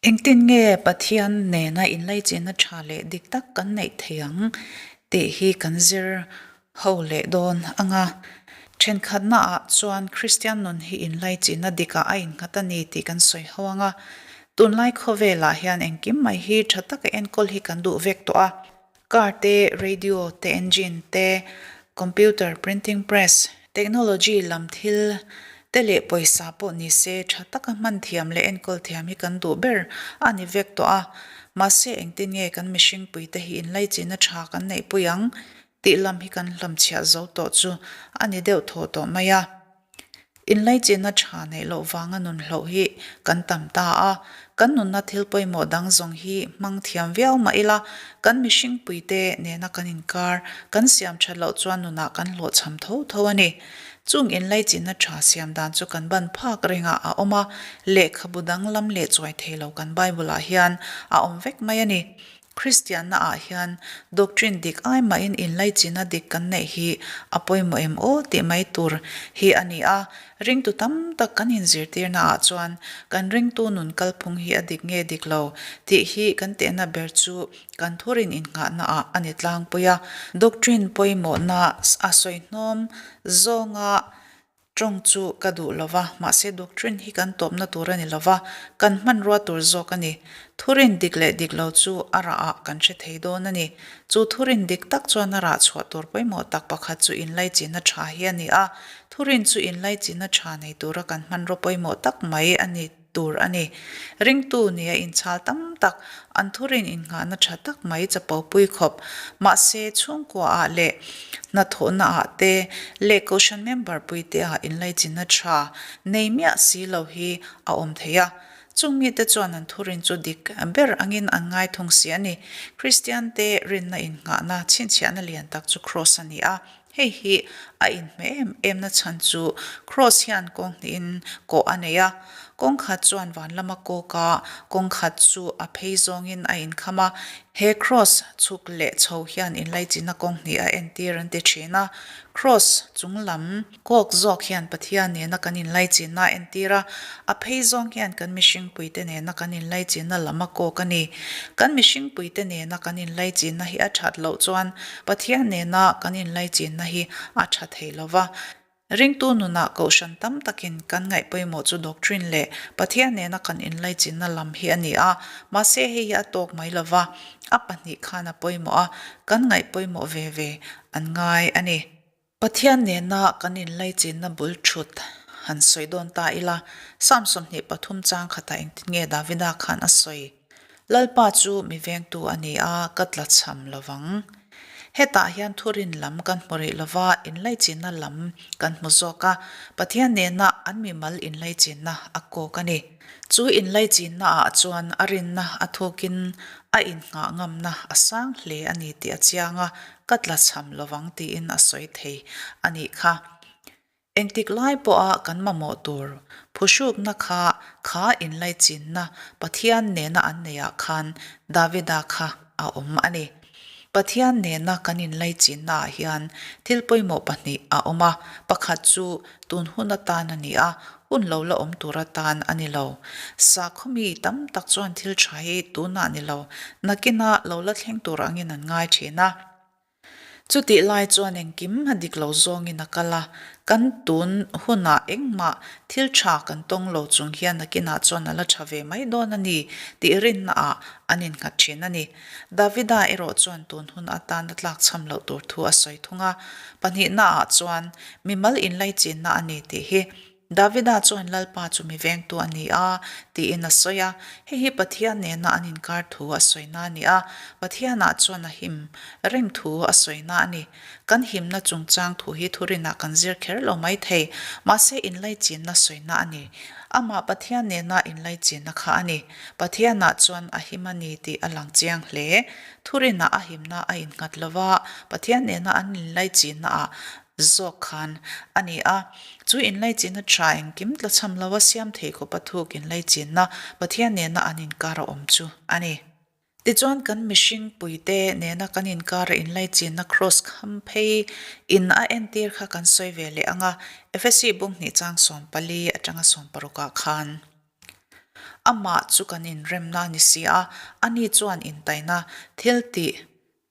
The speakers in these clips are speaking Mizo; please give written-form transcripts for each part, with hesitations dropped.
Engtin nge Pathian nena inlaichinna tha leh dik tak kan neih theih ang tih hi kan zir ho leh dawn ang a. Thenkhatnaah chuan Kristian nun hi inlaichinna dikah a innghat a ni tih kan sawi ho ang a. Tunlai khawvelah hian engkim mai hi tha taka enkawl hi kan duh vek tawh a. Car te, radio te, engine te, computer, printing press, technology lam thil te leh pawisa pawh ni se tha taka hman thiam leh enkawl thiam hi kan duh ber a ni vek tawh a. Mahse engtin nge kan mihring puite hi inlaichinna tha kan neihpui ang tih lam hi kan hlamchhiah zo tawh chu a ni deuh thaw tawh mai a. Inlaichinna tha neih loh vanga nun hloh hi kan tam ta a, kan nunna thil pawimawh dang zawng hi hmang thiam viau mah ila, kan mihring puite nena kan inkar kan siam that loh chuan nunah kan hlawhchham tho tho a ni. Chung inlaichinna tha siam dan chu kan ban phak rengah a awm a, lehkhabu danglam leh chuai thei lo kan Bible-ah hian a awm vek mai a ni. Kristianna ah hian doctrine dik ai mahin inlaichinna dik kan neih hi a pawimawh em aw tih mai tur hi a ni a. Ringtu tam tak kan inzirtirna ah chuan kan ringtu nun kalphung hi a dik nge dik lo tih hi kan tehna ber chu kan thurin innghahna ah a ni tlangpui a. Doctrine pawimawhna a sawi hnawm zawnga Tawng chu ka duh lo va, mahse doctrine hi kan tawpna tur a ni lo va, kan hmanrua tur zawk a ni. Thurin dik leh dik lo chu a rah ah kan hre thei dawn a ni. Chu thurin dik tak chuan a rah chhuah tur pawimawh tak pakhat chu inlaichinna tha hi a ni a, thurin chu inlaichinna tha nei tura kan hmanraw pawimawh tak mai a ni. tur a ni. Ringtu nia inchhal tam tak, an thurin innghahna tha tak mai chapopui khawp. Mahse, chhungkuaah leh hnathawhnaah te leh kohhran member puiteah inlaichinna tha nei miah si lo hi a awm thei a. Chung mite chuan an thurin chu dik ber angin an ngai thung si a ni. Kristiante rinna innghahna chhinchhiahna lian tak chu Kraws a ni a. Hei hi a inhmeh em em na chhan chu Kraws hian kawng hnihin kawh a nei a, kawng khat chuan van lama kawk a, kawng khat chu a phei zawngin a inkham a. He Kraws chhuk leh chho hian inlaichinna kawng hnih a entir an ti thin a. Kraws chung lam kawk zawk hian Pathian nena kan inlaichinna a entir a, a phei zawng hian kan mihringpuite nena kan inlaichinna lam a kawk a ni. Kan mihringpuite nena kan inlaichinna hi a that loh chuan Pathian nena kan inlaichinna hi a tha thei lo va. Ringtu nunah kohhran tam takin kan ngaih pawimawh chu doctrine leh Pathian nena kan inlaichinna lam hi a ni a, mahse hei hi a tawk mai lo va, a pahnih khan a pawimawh a, kan ngaih pawimawh ve ve an ngai a ni. Pathian nena kan inlaichinna bul thut han sawi dawn ta ila, Psalm 23 chang khatah engtin nge Davida khan a sawi? Lalpa chu mi vengtu a ni a, ka tlachham lo vang. Hetah hian thurin lam kan hmu rih lo va, inlaichinna lam kan hmu zawk a, Pathian nena an mimal inlaichinna a kawk a ni. Chu inlaichinna ah chuan a rinna a thukin a innghah ngamna a sang hle a ni tih a chiang a, ka tlachham lo vang tiin a sawi thei a nih kha. Engtik lai pawha kan mamawh tur phuhrukna kha kha inlaichinna Pathian nena an neihah khan Davida kha a awm a ni. Pathian nena kan inlaichinnaah hian thil pawimawh pahnih a awm a, pakhat chu tun hun atan a ni a, hun lo la awm tur atan a ni lo. Sakhaw mi tam tak chuan thil tha hi tunah ni lo, nakina lo la thleng tur angin an ngai thin a. Chutih lai chuan engkim a dik lo zawngin a kal a, kan tun hunah engmah thil tha kan tawng lo chung hian nakinah chuan a la tha ve mai dawn a ni tih rinnaah an innghat thin a ni. Davida erawh chuan tun hun atan a tlakchham loh tur thu a sawi thung a, pahnihnaah chuan mimal inlaichinna a ni tih hi Davida chuan Lalpa chu mi vengtu a ni a, tiin a sawi a. Hei hi Pathian nena an inkar thu a sawina a ni a, Pathianah chuan a him reng thu a sawina a ni. Kan himna chungchang thu hi thurinah kan zir kher lo mai thei, mahse inlaichinna sawina a ni. Amah Pathian nena inlaichinna kha a ni. Pathianah chuan a him a ni tih a lang chiang hle. Thurinah a himna a innghat lo va, Pathian nena an inlaichinnaah zawk khan a ni a. Chu inlaichinna tha engkim tlachham lo a siam thei khawpa thuk inlaichinna Pathian nena an inkar a awm chu a ni. Tichuan kan mihring puite nena kan inkara inlaichinna kraws kham phei in a entir kha kan sawi ve leh ang a, Efesi bung hnih chang 14 atanga 16 ah khan. Amah chu kan inremna a ni si a, ani chuan intaina thil tih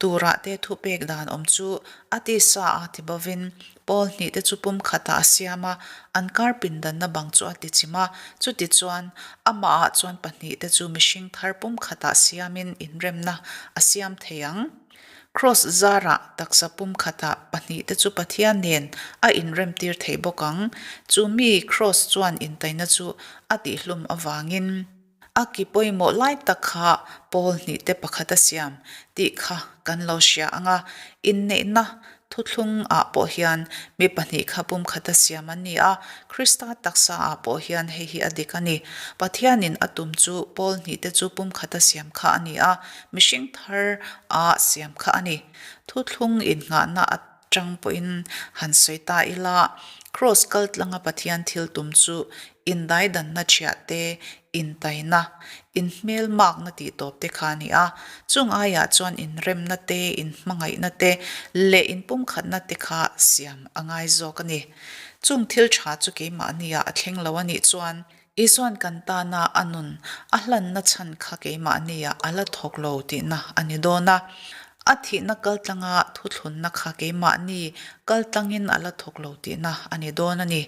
turah te thupek dan awm chu a tisa a ti bovin pawl hnih te chu pumkhatah a siam a, an kar pindanna bang chu a ti chim a. Chutichuan, amahah chuan pahnihte chu mihring thar pumkhatah siamin inremna a siam thei ang. Kraws zarah taksa pumkhatah pahnihte chu Pathian nen a inremtir thei bawk ang. Chu mi kraws chuan intaina chu a tihhlum avangin a ki pawimawh lai tak kha pawl hnihte pakhat a siam tih kha kan lo hria ang a, inneihna Thuthlung ah pawh hian mi pahnih kha pumkhata siam an ni a, Krista taksa ah pawh hian hei hi a dik a ni. Pathianin a tum chu Paul hnihte chu pumkhata siam kha a ni a, mihring thar a siam kha a ni. Thuthlung innghahna atang pawhin han sawi ta ila, Kraws kaltlanga Pathian thil tum chu indaidanna thiah te, intaina, inhmelmakna tih tawp te kha a ni a. Chung aiah chuan inremna te, inhmangaihna te leh inpumkhatna te kha siam a ngai zawk a ni. Chung thil tha chu keimahniah a thleng lo a nih chuan Isuan kan tana a nun a hlanna chhan kha keimahniah a la thawk lo tihna a ni dawn a. A thihna kaltlanga thuthlunna kha keimahni kaltlangin a la thawk lo tihna a ni dawn a ni.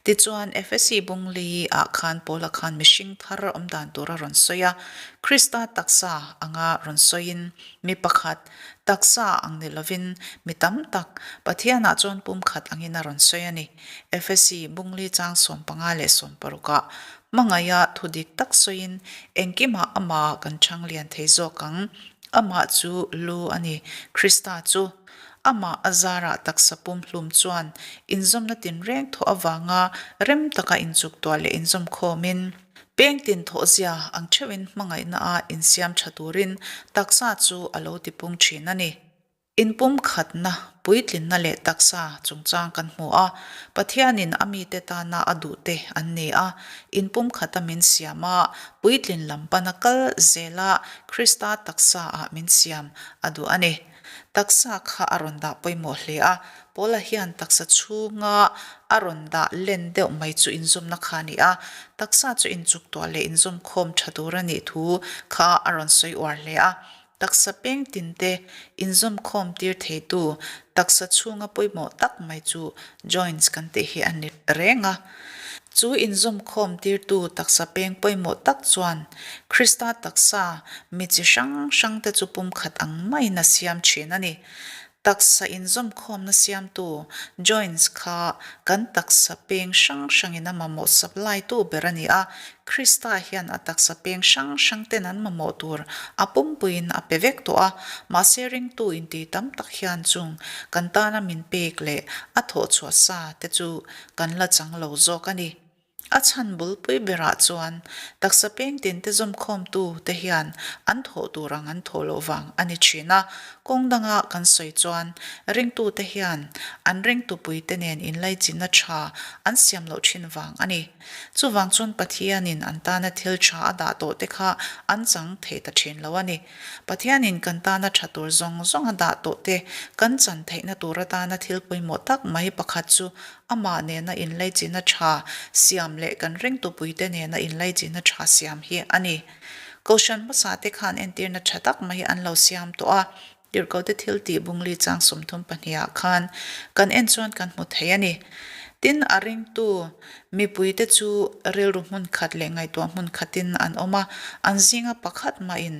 Tichuan, Efesi bungli ah khan Paula khan mihring thar awm dan tur a rawn sawi a, Krista taksa anga rawn sawiin mi pakhat, taksa ang ni lovin mi tam tak, Pathianah chuan pumkhat angin a rawn sawi a ni. Efesi bungli chang 15 leh 60 ah hmangaiha thu dik tak sawiin engkimah amah kan chhang lian thei zawk ang. Amah chu lu a ni, Krista chu. Amah a zarah taksa pumhlum chuan inzawmna tinreng thawh avanga rem taka inchuktuah leh inzawm khawmin, peng tin thawhzia ang theuhin hmangaihna a insiam tha turin taksa chu a lo tipung thin a ni. Inpumkhatna, puitlinna leh taksa chungchang kan hmu a, Pathianin a mite tana a duhte an ni a, inpumkhata min siam a, puitlin lam pana kal zela Krista taksaah min siam a duh a ni. Taksa kha a rawn dah pawimawh hle a, Paula hian taksa chhunga a rawn dah len deuh mai chu inzawmna kha a ni a, taksa chu inchuktuah leh inzawmkhawm tha tur a nih thu kha a rawn sawi uar hle a. Taksa peng tinte inzawmkhawm tir theitu taksa chhunga pawimawh tak mai chu joints kan tih hi a ni reng a. Chu inzawmkhawm tirtu taksa peng pawimawh tak chuan Krista taksa mi chi hrang hrangte chu pumkhat ang maiin a siam thin a ni. Taksa inzawmkhawmna siamtu joints kha kan taksa peng hrang hrangin a mamawh supply tu ber a ni a, Krista hian a taksa peng hrang hrang ten an mamawh tur a pumpuiin a pe vek tawh a, mahse ringtu inti tam tak hian chung kan tana min pek leh a thawhchhuah sa te chu kan la chang lo zawk a ni. A chhan bulpui berah chuan taksa peng tinte zawmkhawmtu te hian an thawh tur ang an thawh loh vang a ni thin a. Kawng danga kan sawi chuan ringtute hian an ringtupuite nen inlaichinna tha an siam loh thin vang a ni. Chuvang chuan Pathianin an tana thil tha a dah tawh te kha an chang thei ta thin lo a ni. Pathianin kan tana tha tur zawng zawng a dah tawh te kan chan theihna tur atana thil pawimawh tak mai pakhat chu Amah nena inlaichinna tha siam leh kan ringtupuite nena inlaichinna tha siam hi a ni. Kohhran hmasate khan entirna tha tak mai an lo siam tawh a, Tirhkote thil tih bungli chang 32 ah khan kan en chuan kan hmu thei a ni. Tin, a ringtu mipuite chu rilru hmun khat leh ngaihtuah hmun khatin an awm a, an zinga pakhat mahin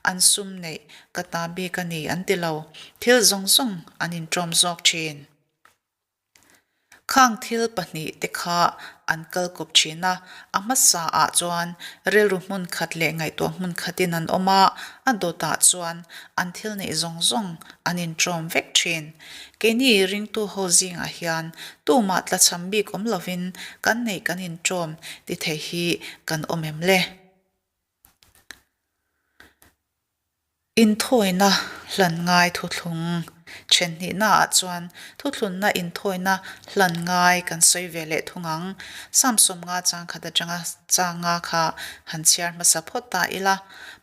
an sum neih ka ta bik a ni an ti lo, thil zawng zawng an inṭawm zawk ṭhin. Khang thil pahnih te kha an kal kawp thin a, a hmasa ah chuan rilru hmun khat leh ngaihtuah hmun khatin an awm a, a dawtah chuan an thil neih zawng zawng an inṭawm vek thin. Keini ringtu ho zingah hian tumah tlachham bik awm lovin kan neih kan inṭawm ti thei hi kan awm em le? Inthawina hlan ngai thuthlung. Thenhnihnaah chuan thuthlunna inthawina hlan ngai kan sawi ve leh thung ang. Sam 50 chang khat atanga chang nga kha han chhiar hmasa phawt ta ila.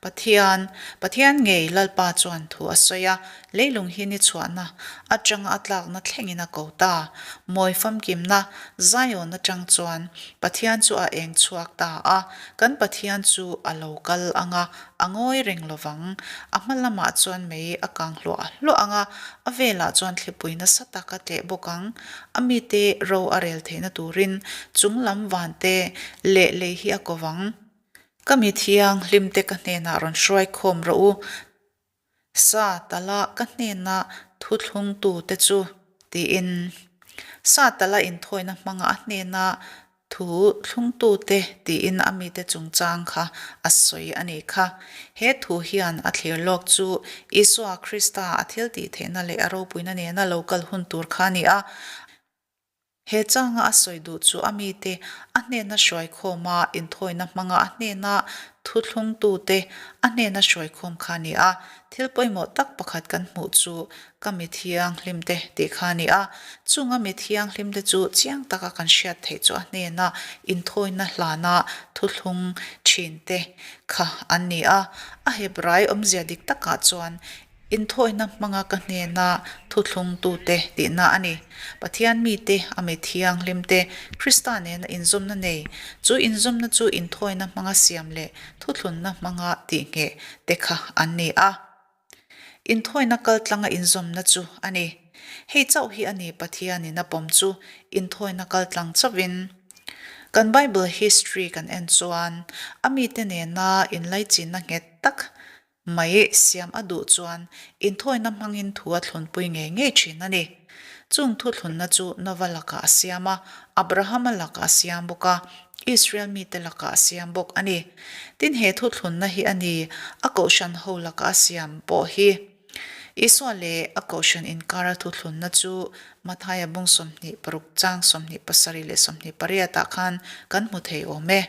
Pathian, Pathian ngei Lalpa chuan thu a sawi a, leilung hi ni chhuahna atanga a tlakna thlengin a ko ta. Mawi famkimna Zion atang chuan Pathian chu a eng chhuak ta a, kan Pathian chu a lo kal ang a, a ngawi reng lo vang. A hma lamah chuan mei a kang hluah hluah ang a, a velah chuan thlipui nasa tak a tleh bawk ang. A mite ro a rel theihna turin chung lam vante leh lei hi a ko vang. Ka mi thianghlimte ka hnenah rawn hruai khawm rawh u. Sa tala ka hnena thuthlungtute chu tiin sa tala inthawina hmanga a hnena thu thlungtute tiin a mite chungchang kha a sawi a nih kha. He thu hian a thlir lawk chu Isua Krista a thiltih theihna leh a ropuina nena lo kal hun tur kha a ni a. He changa a sawi duh chu a mite a hnena hruaikhawm a, inthawina hmanga a hnena thuthlungtute a hnena hruaikhawm kha a ni a. Thil pawimawh tak pakhat kan hmuh chu ka mi thianghlimte tih kha a ni a. Chung a mi thianghlimte chu chiang taka kan hriat theih chu a hnena inthawina hlana thuthlung thinte kha an ni a. A Hebrai awmzia dik takah chuan Inthawihna hmanga ka hnena thuthlungtute tihna a ni. Pathian mite, a mi thianghlimte, Krista nena inzawmna nei, chu inzawmna chu inthawihna hmanga siam leh thuthlunna hmanga tihngheh te kha an ni a. Inthawihna kaltlanga inzawmna chu a ni. Hei chauh hi a ni Pathianin a pawm chu inthawihna kaltlang chauhin. Kan Bible history kan en chuan a mite nena inlaichinna nghet tak Mai siam a duh chuan inthawina hmangin thu a thlunpui ngei ngei thin a ni. Chung thuthlunna chu Nova lakah a siam a, Abrahama lakah a siam bawk a, Israel mite lakah a siam bawk a ni. Tin he thuthlunna hi a ni a kohhran ho lakah a siam pawh hi. Isua leh a kohhran inkara thuthlunna chu Mathaia bung 26 chang 27 leh 28 ah khan kan hmu thei awm e.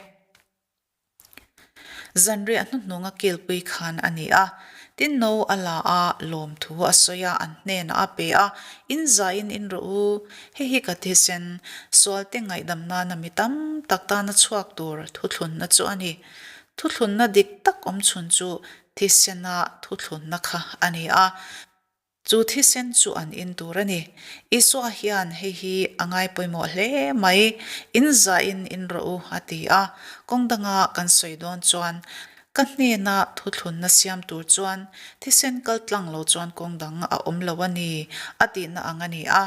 Zanriah hnuhnung a kilpui khan a ni a, tin no a la a, lawmthu a sawi a, an hnenah a pe a, In zaiin in rawh u, hei hi ka thisen, sualte ngaihdam nana mi tam tak tana chhuak tur thuthlunna chu a ni. Thuthlunna dik tak awm chhun chu thisena thuthlunna kha a ni a. Chu thisen chu an in tur a ni. Isua hian hei hi a ngai pawimawh hle mai, In zahin in rawh u, a ti a. Kawng danga kan sawi dawn chuan, Ka hnena thuthlunna siam tur chuan thisen kal tlang lo chuan kawng dang a awm lo a ni, a tihna ang a ni a.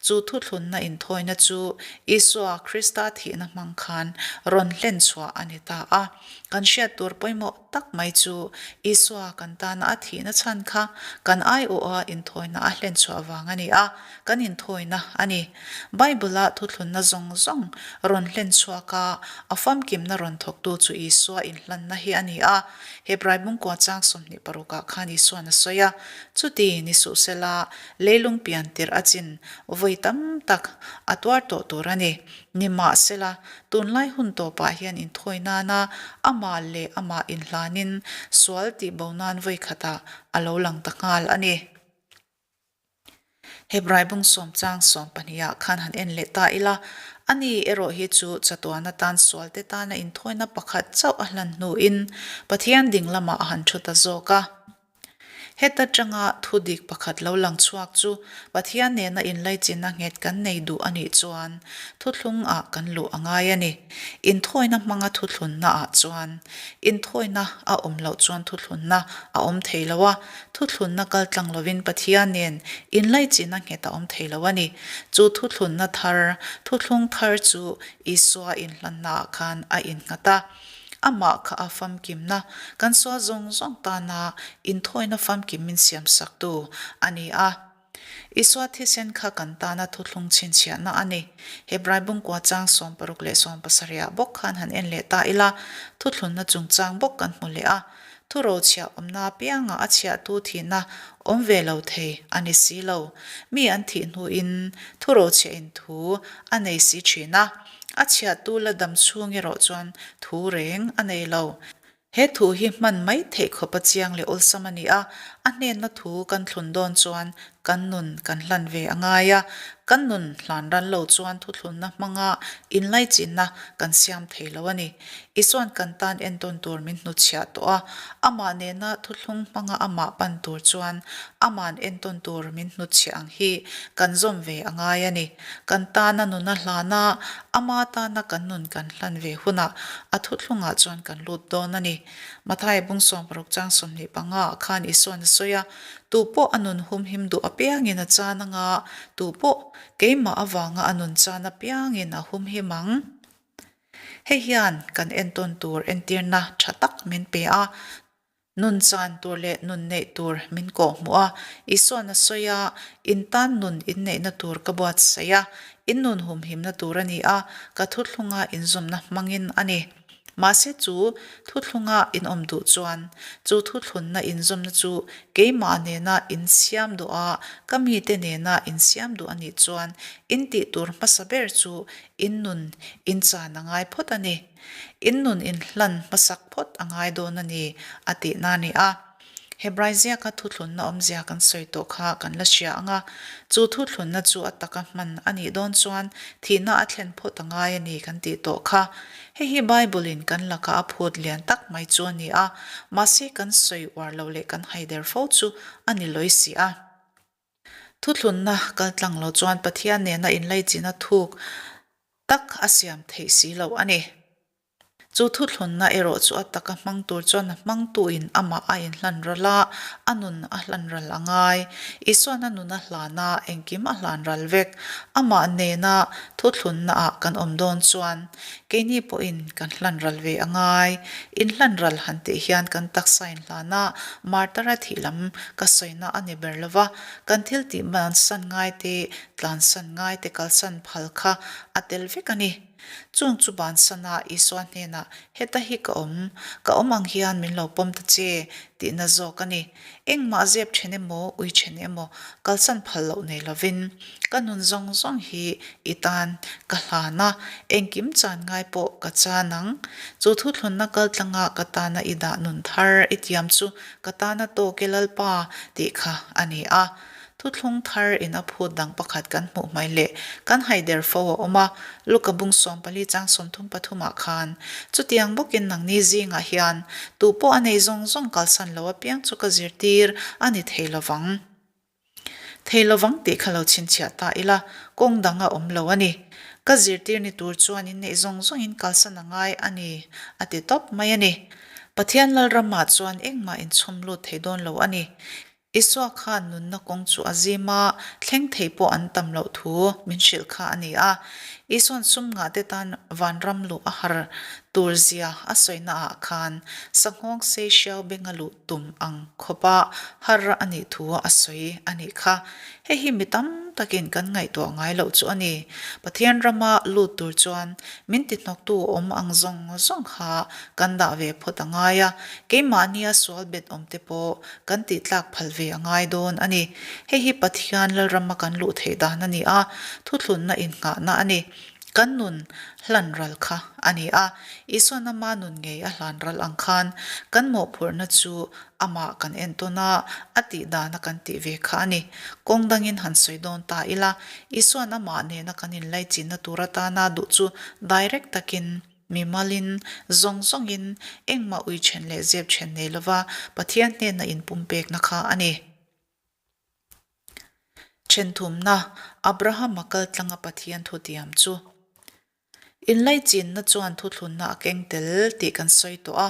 Chu thuthlunna inthawina chu Isua Krista thihna hmang khan rawn hlen chhuah a ni ta a. Kan hriat tur pawimawh tak mai chu Isua kan tana a thihna chhan kha kan aiawha inthawina a hlen chhuah vang a ni a, kan inthawina a ni. Bible-a thuthlunna zawng zawng rawn hlen chhuak a, a famkimna rawn thawktu chu Isua inhlanna hi a ni a. Hebrai bungkua chang 26 ah khan Isua'n a sawi a, Chuti ni suh sela, leilung pian tirh a chin vawi tam tak a tuar tawh tur a ni. Nimahsela, tunlai hun tawpah hian inthawi nana amah leh amah inhlanin sual tihbo nan vawi khatah a lo lang ta nghal a ni. Hebrai bung sawm chang sawm pahnihah khan han en leh ta ila, ani erawh hi chu chatuan atan sualte tana inthawina pakhat chauh a hlan hnuin Pathian ding lamah a han thu ta zawk a. Heta tanga thu dik pakhat lo lang chhuak chu Pathian nena inlaichinna nghet kan nei duh a nih chuan thuthlung ah kan luh a ngai a ni. Inthawina hmanga thuthlunna ah chuan inthawina a awm loh chuan thuthlunna a awm thei lo a, thuthlunna kal tlang lovin Pathian nen inlaichinna nghet a awm thei lo a ni. Chu thuthlunna thar, thuthlung thar chu Isua inhlanna ah khan a innghat a. Amah kha a famkimna, kan sual zawng zawng tana inthawina famkim min siamsaktu a ni a. Isua thisen kha kan tana thuthlung chhinchhiahna a ni. Hebrai bungkua chang 60 leh 70 ah bawk khan han en leh ta ila, thuthlunna chungchang bawk kan hmu leh a. Thurochhiah awmna apianga a chhiahtu thihna awm ve lo thei a ni si lo. Mi an thih hnuin thurochhiahin thu a nei si thin a. A chhiahtu la dam chhung erawh chuan thu reng a nei lo. He thu hi hman mai theih khawpa chiang leh awlsam a ni a, a hnenna thu kan thlun dawn chuan kan nun kan hlan ve a ngai a, kan nun hlan ral lo chuan thuthlunna hmanga inlaichinna kan siam thei lo a ni. Isuan kan tan entawn tur min hnutchhiah tawh a, amah nena thuthlung hmanga amah pan tur chuan ama'n entawn tur min hnutchhiah ang hi kan zawm ve a ngai a ni. Kan tana nuna hlana ama tana kan nun kan hlan ve hunah a thuthlungah chuan kan lut dawn a ni. Mathaia bung 16 chang 25 ah khan Isuan a sawi a, Tu pawh a nun humhim duh apiangin a chan anga, tu pawh keimah avanga a nun chan apiangin a humhim ang. Hei hian kan entawn tur entirna tha tak min pe a, nun chan tur leh nun neih tur min kawhhmuh a. Isuan a sawi a, In tan nun inneihna tur ka buatsaih a, in nun humhimna tur a ni a, ka thuthlunga inzawmna hmangin a ni. Mahse chu thuthlunga in awm duh chuan, chu thuthlunna inzawmna chu keimah nena insiam duh a, ka mite nena insiam duh a nih chuan in tih tur hmasa ber chu in nun in chan a ngai phawt a ni. In nun in hlan hmasak phawt a ngai dawn a ni, a tihna a ni a. Hebrai ziaka thuthlunna awmzia kan sawi tawh kha kan la hria ang a, chu thuthlunna chu a taka hman a nih dawn chuan thihna a thlen phawt a ngai a ni kan tih tawh kha. Hei hi Bible-in kan laka a phut lian tak mai chu a ni a, mahse kan sawi uar lo leh kan haider fo chu a ni lawi si a. Thuthlunna kaltlang lo chuan Pathian nena inlaichin a thuk tak a siam theih si loh a ni. Chu thuthlunna erawh chu a taka hmang tur chuan a hmangtuin amah a inhlan ral a, a nun a hlan ral a ngai. Isuan a nun a hlan a, engkim a hlan ral vek. Amah nena thuthlunnaah kan awm dawn chuan keini pawhin kan hlan ral ve a ngai. Inhlan ral han tih hian kan taksa inhlan a, martara thih lam ka sawina a ni ber lo va, kan thil tih bansan ngai te, tlansan ngai te kalsan phal kha a tel vek a ni. Chung chu bansana Isua hnenah, Heta hi ka awm, ka awm ang hian min lo pawm ta che, tihna zawk a ni. Engmah zep then emaw, ui then emaw, kalsan phal loh nei lovin, ka nun zawng zawng hi i tan ka hlan a, engkim chan ngai pawh ka chan ang. Chu thuthlunna kaltlanga ka tana i dah nun thar i tiam chu ka tana tawk e Lalpa, tih kha a ni a. Thuthlung thar in a phut dang pakhat kan hmuh hmai leh kan haider fo a awm a, Luka bung 14 chang 33 ah khan, Chutiang bawkin nangni zingah hian tu pawh a nei zawng zawng kalsan lo apiang chu ka zirtir a ni thei lovang. Thei lovang tih kha lo chhinchhiah ta ila, kawng dang a awm lo a ni. Ka zirtir ni tur chuan inneih zawng zawngin kalsan a ngai a ni, a ti tawp mai a ni. Pathian Lalramah chuan engmah inchhawm lut thei dawn lo a ni. Isua khan nunna kawng chu a zim a, thleng thei pawh an tam loh thu min hrilh kha a ni a. Isua'n sum ngahte tan vanram luh a har tur zia a sawina ah khan sanghawng sei hriau benga luh tum ang khawpa har a nih thu a sawi a nih kha. Hei hi mi tam takin kan ngaihtuah ngai loh chu a ni. Pathian rama lut tur chuan min tihnawktu awm ang zawng zawng kha kan dah ve phawt a ngai a, keimahnia sual bet awmte pawh kan tih tlak phal ve a ngai dawn a ni. Hei hi Pathian Lalrama kan luh theih dan a ni a, thuthlunna innghahna a ni. Kan nun hlan ral kha a ni a, Isua'n ama nun ngei a hlan ral ang khan kan mawhphurhna chu amah kan entawn a, a tih dana kan tih ve kha a ni. Kawng dangin han sawi dawn ta ila, Isua'n amah nena kan inlaichinna tur atana duh chu direct takin Mi malin, zawng zawngin, engmah ui then leh zep then nei lova Pathian hnena inpumpekna kha a ni. Thenthumna, Abrahama kaltlanga Pathian thutiam chu. Inlaichinna chuan thuthlunna a keng tel tih kan sawi tawh a,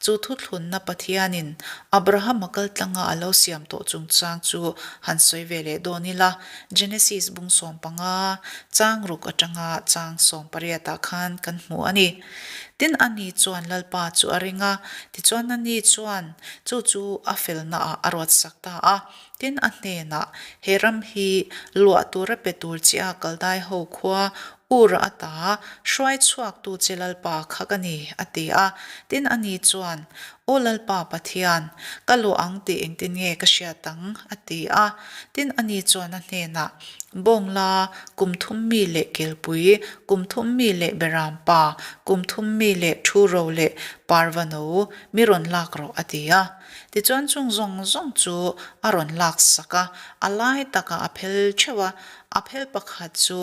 chu thuthlunna Pathianin Abrahama kaltlanga a lo siam tawh chungchang chu han sawi ve leh dawn ila, Genesis bung 15, chang ruk atanga chang 18 ah khan kan hmu a ni. Tin, ani chuan Lalpa chu a ring a, tichuan ani chuan chu chu a felna ah a ruatsak ta a. Tin, a hnenah, He ram hi luah tura pe tur che a Kaldai ho khua. Ur ata hruai chhuaktu che Lalpa kha ka ni, a ti a. Tin, ani chuan, Aw Lalpa Pathian, ka luah ang tih engtin nge ka hriat ang? a ti a. Tin, ani chuan a hnenah, Bawng la, kum thum mi leh kelpui, kum thum mi leh beram pa, kum thum mi leh thu ro leh parva no mi rawn lak rawh, a ti a. Tichuan chung zawng zawng chu a rawn lak sak a, a lai takah a phel theuh a, a phel pakhat chu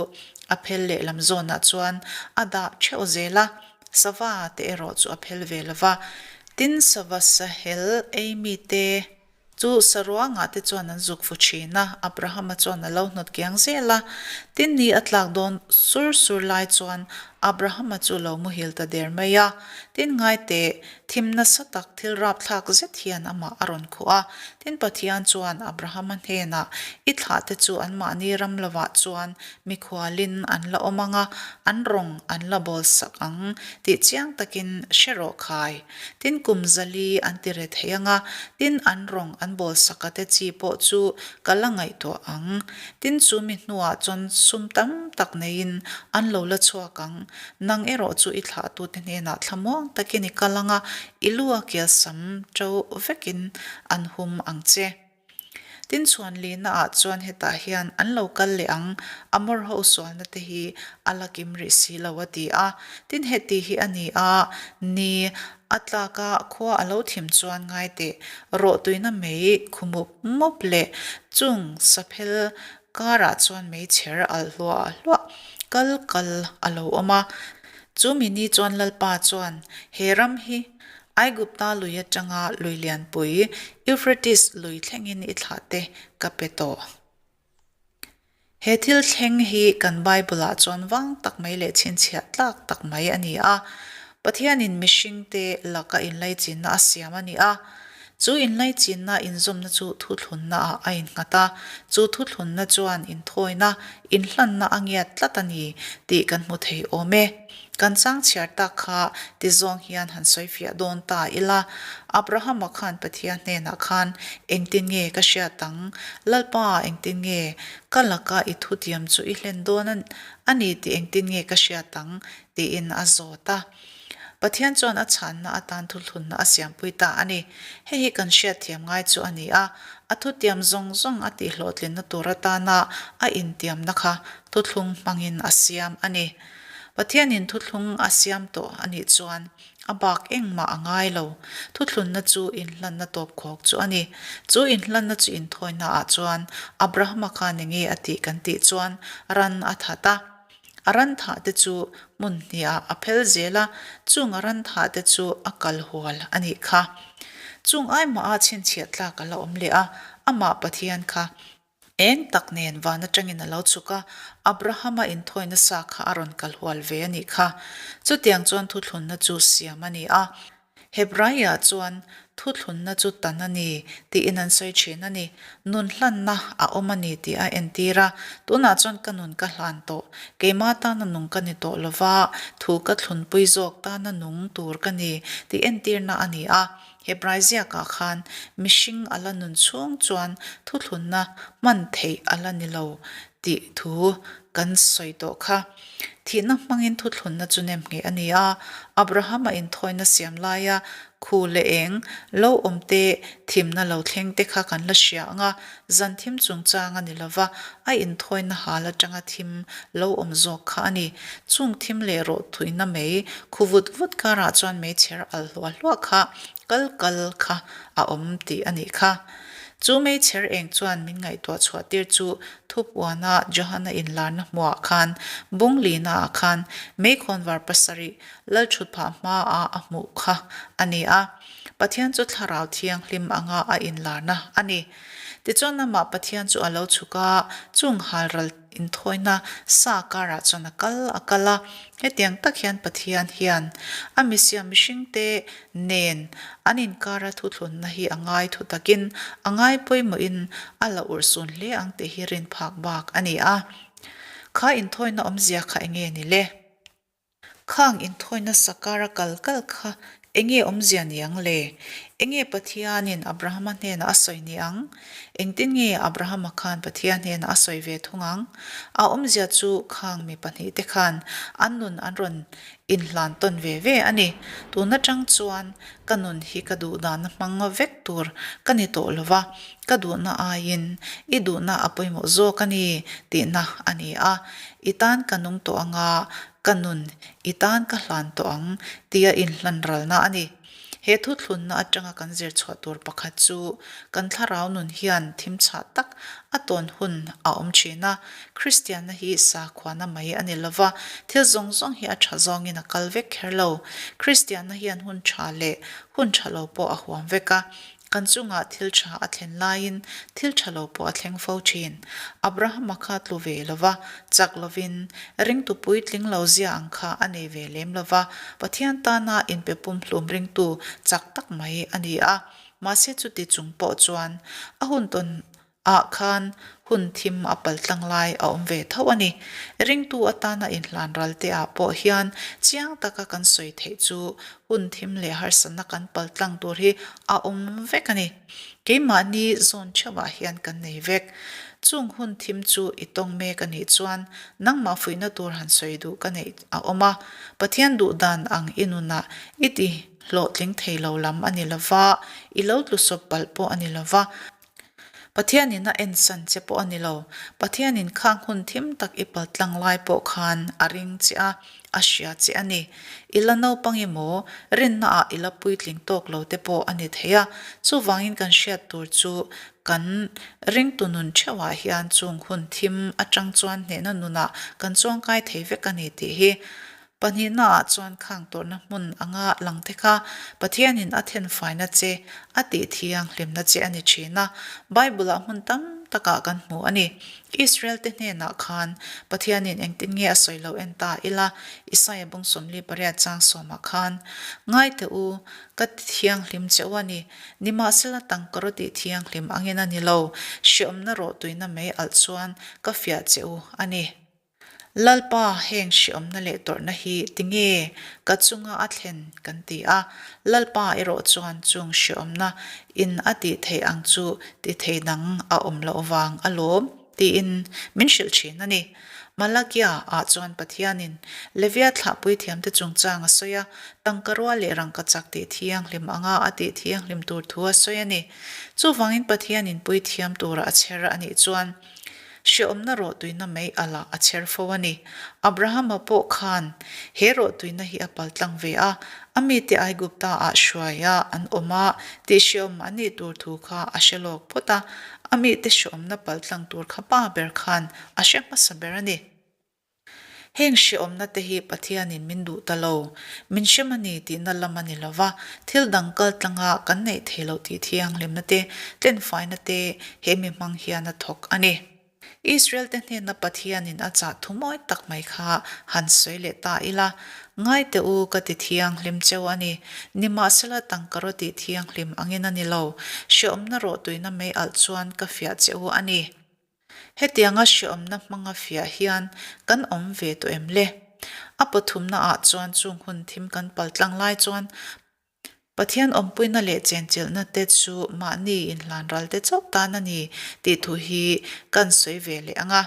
a phel lehlam zawnah chuan a dah theuh zel a, sava te erawh chu a phel ve lo va. Tin, sava sahel ei mite chu saruangah te chuan an zuk fu thin a, Abrahama chuan a lo hnawt kiang zel a. Tin, ni a tlak dawn sur sur lai chuan Abrahama chu lo muhil ta der mai a. Tin, ngaiteh, Thim nasa tak thil rapthlak zet hian amah a rawn khuh a. Tin, Pathian chuan Abrahama hnenah, I thlahte chu anmahni ram lovah chuan mikhualin an la awm ang a, an rawng an la bawlsak ang tih chiang takin hre rawh khai. Tin, kum zali an ti re thei ang a, tin, an rawng an bawlsaka te chi pawh chu ka la ngaihtuah ang. Tin, chu mi hnuah chuan sum tam tak neiin an lo la chhuak ang. Nang erawh chu i thlahtute hnenah thlamuang takin i kal ang a, i lu a kialsam ṭo vekin an hum ang che. Tin chhuan lihna ah chuan hetah hian an lo kal leh ang, Amor ho sualna te hi a la kim rih si lo a ti a. Tin heti hi a ni a, ni a tlak a khua a lo thim chuan ngai teh, rawhtuina mei khu mup mup leh chung saphel Karah chuan meichher alh hluah hluah kal kal a lo awm a. Chu mi ni chuan Lalpa chuan he ram hi Aigupta lui atanga lui lianpui Euphrates lui thlengin i thlah te ka pe tawh. He thil thleng hi kan Bible-ah chuan vang tak mai leh chhinchhiah tlak tak mai a ni a. Pathianin mihringte laka inlaichinna a siam a ni a. Chu inlaichinna inzawmna chu thuthlunna ah a innghat a, chu thuthlunna chuan inthawina, inhlanna a ngiat tlat a ni tih kan hmu thei awm e. Kan chang chhiar tak kha ti zawng hian han sawi fiah dawn ta ila, Abrahama khan Pathian hnenah khan engtin nge ka hriat ang? Lalpa engtin nge ka laka i thutiam chu i hlen dawn a ni tih engtin nge ka hriat ang? tiin a zawt a. Pathian chuan a chhanna atan thuthlunna a siampui ta a ni. Hei hi kan hriatthiam ngai chu a ni a, a thutiam zawng zawng a tihhlawhtlinna tur atana a intiamna kha thuthlung hmangin a siam a ni. Pathianin thuthlung a siam tawh a nih chuan a bak engmah a ngai lo. Thuthlunna chu inhlanna tawpkhawk chu a ni. Chu inhlanna chu inthawinaah chuan Abrahama khan enge a tih kan tih chuan ran a that a. A ran thah te chu hmun hniah a phel zel a, chung a ran thah te chu a kal hual a nih kha. Chung aimah a chhinchhiah tlak a la awm leh a, amah Pathian kha eng tak nen van atangin a lo chhuk a, Abrahama inthawi nasa kha a rawn kal hual ve a nih kha. Chutiang chuan thuthlunna chu siam a ni a. Hebraiah chuan thuthlunna chu tan a ni tiin an sawi thin a ni. Nun hlanna a awm a ni tih a entir a. Tunah chuan ka nun ka hlan tawh. Keimah tana nung ka ni tawh lova, thu ka thlunpui zawk tana nung tur ka ni tih entirna a ni a. Hebrai ziakah khan mihring a la nun chhung chuan thuthlunna hman theih a la ni lo tih thu kan sawi tawh kha. Thihna hmangin thuthlunna chu nem ngheh a ni a, Abrahama inthawina siam laia khu leh eng lo awm te, thimna lo thleng te kha kan la hria ang a, zan thim chungchang a ni lova, a inthawina hal atanga thim lo awm zawk kha a ni. Chung thim leh rawh thuina mei khu vut vut karah chuan meichher alh hluah hluah kha kal kal kha a awm tih a nih kha. Chu meichher eng chuan min ngaihtuah chhuah tir chu Thupuana Johana inlarna hmuah khan Bunglina ah khan meikhawnvar pasarih Lalthutphah hmaah a hmuh kha a ni a. Pathian chu Thlarau Thianghlim anga a inlarna a ni. Tichuan amah Pathian chu a lo chhuk a, chung halral inthawina sa karah chuan a kal a kal a. Hetiang tak hian Pathian hian a misiam mihringte nen an inkara thuthlunna hi a ngai thu takin a ngai pawimawhin a la urhsun hle ang tih hi rin phak bak a ni a. Kha inthawina awmzia kha enge ni le? Khang inthawina sakara kal kal kha Enge awmzia ni ang le? Enge Pathianin Abrahama hnenah a sawi ni ang? Engtin nge Abrahama khan Pathian hnenah a sawi ve thung ang? A awmzia chu khang mi pahnihte khan an nun an rawn inhlan tawn ve ve a ni. Tun atang chuan ka nun hi ka duhdahna hmang vek tur ka ni tawh lo va, ka duhna aiin i duhna a pawimawh zawk a ni tihna a ni a. I tan ka nung tawh anga Ka nun, i tan ka hlan tawh ang, tia inhlan ralna a ni. He thuthlunna atanga kan zir chhuah tur pakhat chu kan thlarau nun hian thim chhah tak a tawn hun a awm thin a. Kristianna hi sakhuana mai a ni lova, thil zawng zawng hi a tha zawngin a kal vek kher lo. Kristianna hian hun tha leh hun tha lo pawh a huam vek a. Kan chungah thil tha a thlen laiin thil tha lo pawh a thleng fo thin. Abrahama kha tlu ve lo va, chak lovin, ringtu puitling lo zia ang kha a nei ve lem lo va, Pathian tana inpe pumhlum ringtu chak tak mai a ni a. Mahse chuti chung pawh chuan a hun tawn ah khan hun thim a paltlang lai a awm ve tho a ni. Ringtu atana inhlan ral te ah pawh hian chiang taka kan sawi theih chu hun thim leh harsatna kan paltlang tur hi a awm vek a ni. Keimahni zawn theuhah hian kan nei vek. Chung hun thim chu i tawng mek a nih chuan nangmah fuihna tur han sawi duh ka neih a awm a. Pathian duh dan ang i nunah i ti hlawhtling thei lo lam a ni lova, i lo tlusawp palh pawh a ni lova. Pathianin a ensan che pawh a ni lo. Pathianin khang hun thim tak i paltlang lai pawh khan a ring che a, a hria che a ni. I la naupang emaw, rinnaah i la puitling tawk lo te pawh a ni thei a. Chuvangin kan hriat tur chu kan ringtu nun theuhah hian chung hun thim atang chuan hnehna nunah kan chuangkai thei vek a ni tih hi Pahnihnaah chuan khang tawrhna hmun anga langte kha Pathianin a thenfaina che, a tih thianghlimna che a ni thin a, Bible-ah hmun tam takah kan hmu a ni. Israel-te hnenah khan Pathianin engtin nge a sawi lo en ta ila, Isaia bung 48 chang sawmah khan, Ngai teh u, ka ti thianghlim che u a ni, nimahsela tangkaraw tih thianghlim angin a ni lo, hreawmna rawhtuina mei alh chuan ka fiah che u a ni. Lalpa, heng hreawmna leh tawrhna hi tinge ka chunga a thlen kan ti a, Lalpa erawh chuan chung hreawmna in a tih theih ang chu ti thei dang a awm loh vang alawm tiin min hrilh thin a ni. Malakia ah chuan Pathianin Levia thlahpui thiamte chungchang a sawi a, tangka rual leh rangkachak tih thianghlim anga a tih thianghlim tur thu a sawi a ni. Chuvangin Pathianin puithiam tura a chher a nih chuan, Hreawmna rawhtuina mai a lah a chher fo a ni. Abrahama pawh khan he rawhtuina hi a paltlang ve a, a mite Aigupta ah hruai a an awm a tih hreawm an nih tur thu kha a hre lawk phawt a, a mite hreawmna paltlang tur kha pa ber khan a hre hmasa ber a ni. Heng hreawmna te hi Pathianin min duh ta lo, min hrem a ni tihna lam a ni lo va, thil dang kal tlanga kan neih thei loh tih thianghlimna te, tlenfaina te he mi hmang hian a thawk a ni. Israel te hnena Pathianin a chah thu mawi tak mai kha han sawi leh ta ila, Ngai teh u, ka ti thianghlim cheu a ni, nimahsela tangkaraw tih thianghlim angin a ni lo, hreawmna rawhtuina mei alh chuan ka fiah che u a ni. Hetianga hreawmna hmanga fiah hian kan awm ve tawh em le? A pathumna ah chuan chung hun thim kan paltlang lai chuan Pathian awmpuina leh chenchilhna te chu mahni inhlan ral te chauh tan a ni tih thu hi kan sawi ve leh ang a.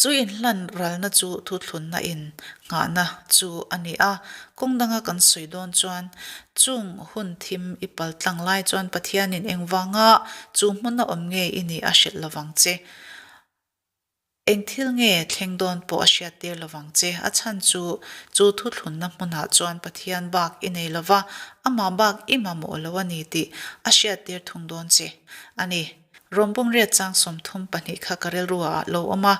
Chu inhlan ralna chu thuthlunna in nghahna chu a ni a, kawng danga kan sawi dawn chuan chung hun thim i paltlang lai chuan Pathianin engvanga chu hmuna awm nge i nih a hrilh lovang che. Eng thil nge thleng dawn pawh a hriattir lovang che. A chhan chu chu thuthlunna hmunah chuan Pathian bak i nei lova, amah bak i mamawh lo a ni tih a hriattir thung dawn che a ni. Rawmbung riat chang 32 kha ka rilru ah lo awm a,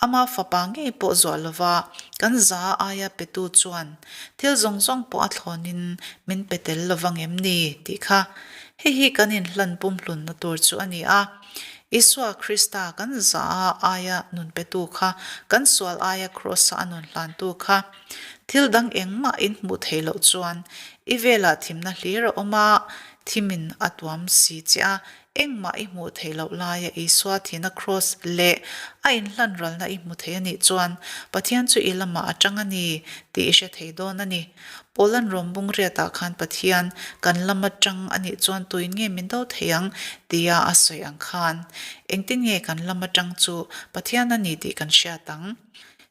ama fapa ngei pawh zuah lova kan za aia petu chuan thil zawng zawng pawh a thlawnin min pe tel lova ngem ni tih kha hei hi kan inhlan pumhlunna tur chu a ni a. Isua Krista kan za aia nun petu kha, kan sual aia Kraws-a a nun hlantu kha thil dang engmah in hmuh theih loh chuan i velah thimna hlir a awm a. Thimin a tuam si che a, engmah i hmuh theih loh laia Isua thihna kraws leh a inhlan ralna i hmu thei a nih chuan Pathian chu i lamah a tang a ni tih i hre thei dawn a ni. Paulan Rom bung riatah khan Pathian kan lama tang a nih chuan tuin nge min do thei ang tia a sawi ang khan engtin nge kan lama tang chu Pathian a ni tih kan hriat ang?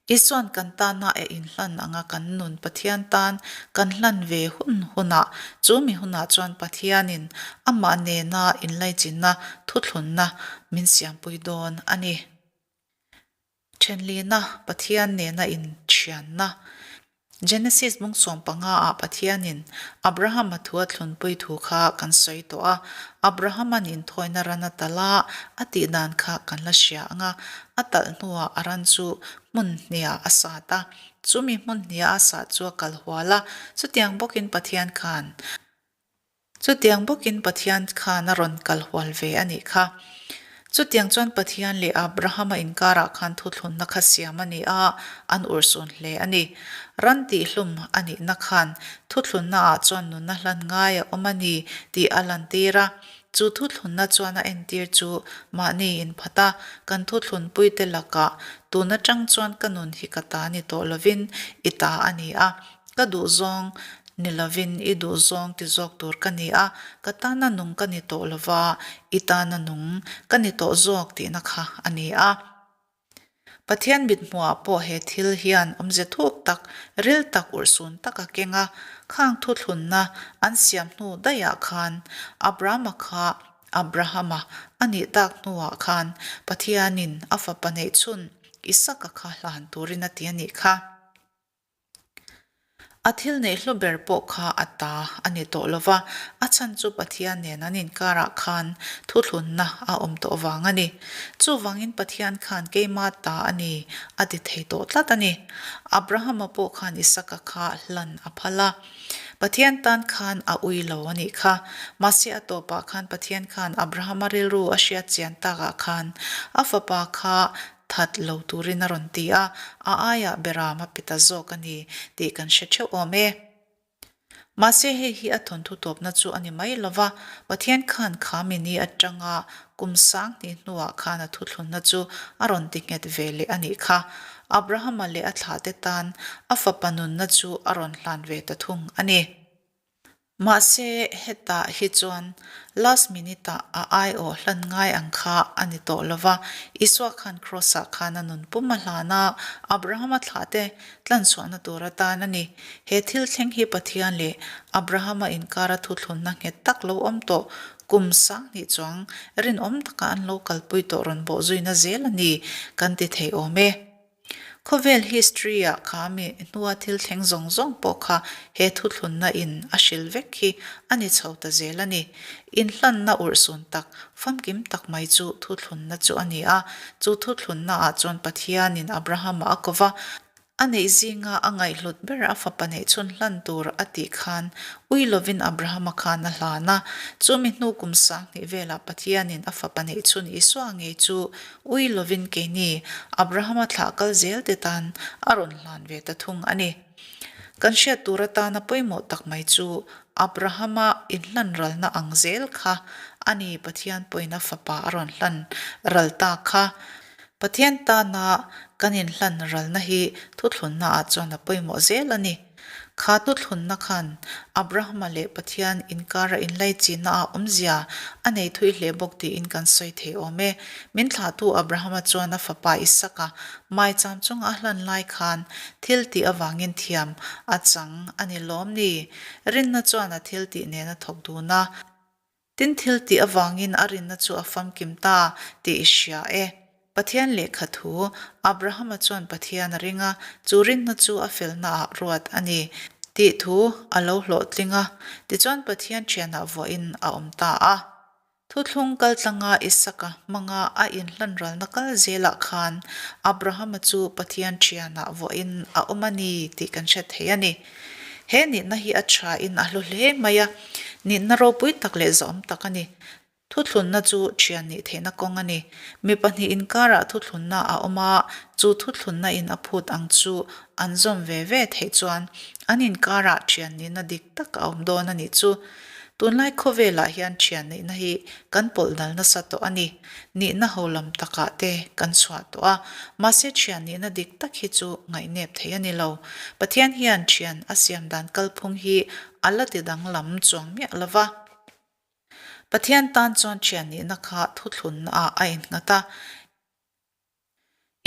Isuan kan tana a inhlan anga kan nun Pathian tan kan hlan ve hun hunah, chu mi hunah chuan Pathianin amah nena inlaichinna thuthlunna min siampui dawn a ni. Thenlina Pathian nena inthianna. Genesis bung 15 ah Pathianin Abrahama thu a thlunpui thu kha kan sawi tawh a, Abrahama'n inthawina ran a talh a, a tih dan kha kan la hria ang a, a talh hnuah a ran chu hmun hniah a sat a, chumi hmun hniah a sat chu a kal hual a, chutiang bawkin Pathian khan Chutiang bawkin Pathian khan a rawn kal hual ve a nih kha. Chutiang chuan Pathian leh Abrahama inkarah khan thuthlunna kha siam a ni a, an urhsun hle a ni. Ran tihhlum a nihna khan thuthlunna ah chuan nunna hlan ngai a awm a ni tih a lantir a. Chu thuthlunna chuan a entir chu mahni inphat a, kan thuthlunpuite lakah tun atang chuan ka nun hi ka ta ni tawh lovin i ta a ni a, Ka duhzawng ni lovin i duhzawng ti zawk tur ka ni a, ka tana nung ka ni tawh lova, i tana nung ka ni tawh zawk tihna kha a ni a. Pathian mithmuhah pawh he thil hian awmze thuk tak, ril tak urhsun tak a keng a, khang thuthlunna an siam hnu daihah khan Abrahama kha Abrahama a nih tak hnuah khan Pathianin a fapa neihchhun Isaka kha hlan turin a ti a nih kha. A thil neih hlu ber pawh kha a ta a ni tawh lo va, a chhan chu Pathian nen an inkarah khan thuthlunna a awm tawh vang a ni. Chuvangin Pathian khan keima ta a ni a ti thei tawh tlat a ni. Abrahama pawh khan Isaka kha hlan a phal a. Pathian tan khan a ui lo a nih kha. Mahse a tawpah khan Pathian khan Abrahama rilru a hriat chian takah khan a fapa kha That lo turin a rawn ti a, a aiah beram a pe ta zawk a ni tih kan hre theuh awm e. Mahse hei hi a thawnthu tawpna chu a ni mai lo va, Pathian khan kha mini atanga kum 2000 hnuah khan a thuthlunna chu a rawn ti nghet ve leh a nih kha. Abrahama leh a thlahte tan a fapa nunna chu a rawn hlan ve ta thung a ni. Mahse, hetah hi chuan last minute-ah a aiawh hlan ngai ang kha a ni tawh lo va, Isua khan Kraws-ah khan a nun pum a hlan a, Abrahama thlahte tlanchhuahna tur atan a ni. He thil thleng hi Pathian leh Abrahama inkara thuthlunna nghet tak lo awm tawh kum 2000 chuang rinawm taka an lo kalpui tawh rawn bawhzuina zel a ni kan ti thei awm e. Khawvel history-ah kha mi hnua thil thleng zawng zawng pawh kha he thuthlunna in a hril vek hi a ni chho ta zel a ni. Inhlanna urhsun tak, famkim tak mai chu thuthlunna chu a ni a, chu thuthlunna ah chuan Pathianin Abrahama a ko va, a neih zinga a ngaihhlut ber a fapa neih chhun hlan tur a tih khan ui lovin Abrahama khan a hlan a, chu mi hnu kum 2000 velah Pathianin a fapa neih chhun Isua ngei chu Ui lovin keini Abrahama thlah kal zel te tan a rawn hlan ve ta thung a ni. Kan hriat tur atana pawimawh tak mai chu Abrahama inhlan ralna ang zel kha a ni Pathian pawina fapa a rawn hlan ral ta kha. Pathian tana kan inhlan ralna hi thuthlunna ah chuan a pawimawh zel a ni. Kha thuthlunna khan Abrahama leh Pathian inkara inlaichinna ah awmzia a nei thui hle bawk tiin kan sawi thei awm e. Min thlahtu Abrahama chuan a fapa Isaka maicham chunga a hlan lai khan thil tih avangin thiam a chang a ni lawm ni? Rinna chuan a thil tih nen a thawk dun a. Tin thil tih avangin a rinna chu a famkim ta tih i hria e. Pathian lehkha thu, Abrahama chuan Pathian a ring a, chu rinna chu a felnaah ruat a ni tih thu a lo hlawhtling a, tichuan Pathian thianah vuahin a awm ta a. Thuthlung kaltlanga Isaka hmanga a inhlanralna kal zelah khan Abrahama chu Pathian thianah vuahin a awm a ni tih kan hre thei a ni. He nihna hi a thain a hlu hle mai a, nihna ropui tak leh zahawm tak a ni. Thuthlunna chu thian nih theihna kawng a ni. Mi pahnih inkarah thuthlunna a awm a, chu thuthlunna in a phut ang chu an zawm ve ve theih chuan an inkarah thian nihna dik tak a awm dawn a nih chu. Tunlai khawvelah hian thian neihna hi kan pawlh dal nasa tawh a ni. Nihna ho lam takah te kan chhuah tawh a, mahse thian nihna dik tak hi chu ngaihnep thei a ni lo. Pathian hian thian a siam dan kalphung hi a la ti danglam chuang miah lo va. Pathian tan chuan thian nihna kha thuthlunna ah a innghat a.